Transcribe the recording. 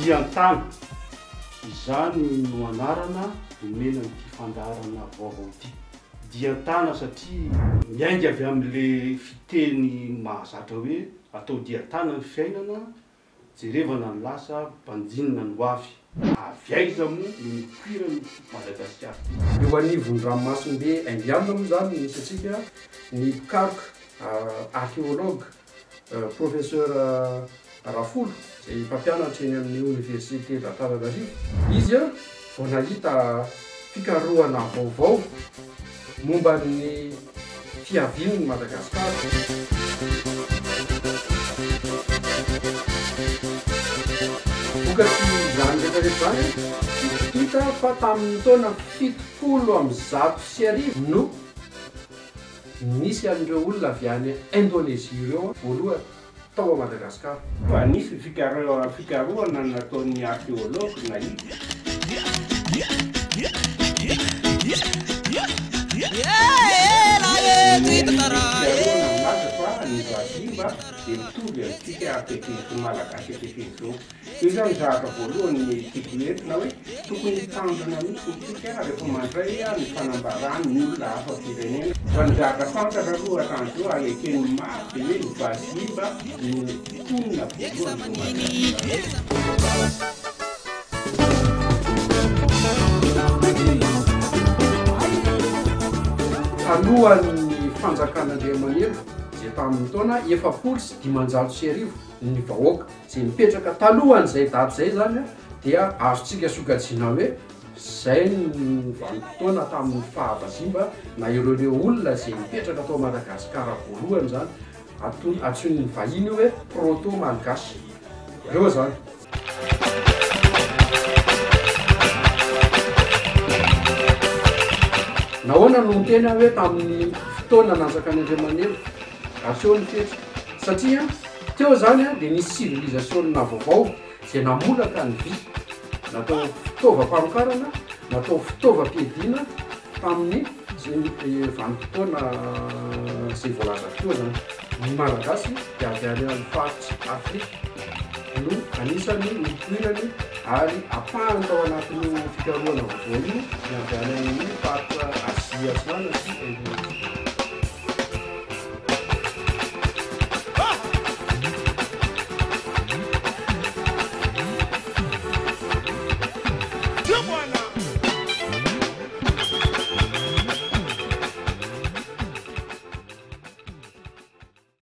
Dian-tany, izany no anarana nomena an'ity fandaharana vaovao ity. Dian-tana satria miainga avy amin'ilay fiteny mahazatra hoe atao dian-tana ny fiainana, jerevana ny lasa, banjinina ny ho avy. Avy aiza moa no nipoiran'ity Madagasikara ity? Eo anivon'ny ranomasimbe Indiana moa izany no misy antsika, ny mpikaroka, archéologue, Professeur Rafolo izay mpampianatra eny amin'ny Oniversite d'Antananarivo, izy vao nahita fikarohana vaovao momba ny fiavian'i Madagasikara. Vokatr'izany rehetra rehetra izany dia hita fa tamin'ny taona 1170 no Nisy an'ireo olona avy any Indonésie ireo voalohany tao a Madagascar. Fa nisy fikarohana nataon'ny archéologue nahita. Ny fikarohana milaza fa ny vazimba dia mitovy amintsika ankehitriny, malagasy ankehitriny izao. Io izany ny zavatra voalohany tiako entina hoe tokony hitandrina mihitsy isika rehefa mandray ny fanambaran'ny olona hafa firenena. Fa ny zavatra fantatra aloha hatramin'izao ary eken'ny maro dia hoe ny vazimba no mponina voalohany tao Madagasikara. Talohan'ny fanjakan'Andriamanelo izay tamin'ny taona 1540 ny vahoaka. Izay nipetraka talohan'izay daty izay izany dia azontsika sokajiana hoe izay no vanim-potoana tamin'ny faha-vazimba na ireo ireo olona izay nipetraka tao Madagasikara voalohany izany, antsoin'ny vahiny io hoe proto-malgache. Ireo izany. Nahoana no niteny aho hoe tamin'ny fotoana nanjakan'i Andriamanelo? Aseho ny fihetsika. Satria teo izany dia nisy sivilizasiona vaovao izay namolaka ny vy. Natao fitaovam-pamokarana, natao fitaovam-piadiana tamin'ny vanim-potoana izay voalazako teo izany. Ny Malagasy dia avy any amin'ny faritr'i Afrika no anisan'ny nipoirany ary ampahany tao anatin'io fikarohana vaovao io ny avy any amin'ny faritra Azia Atsinanana sy Indonesia.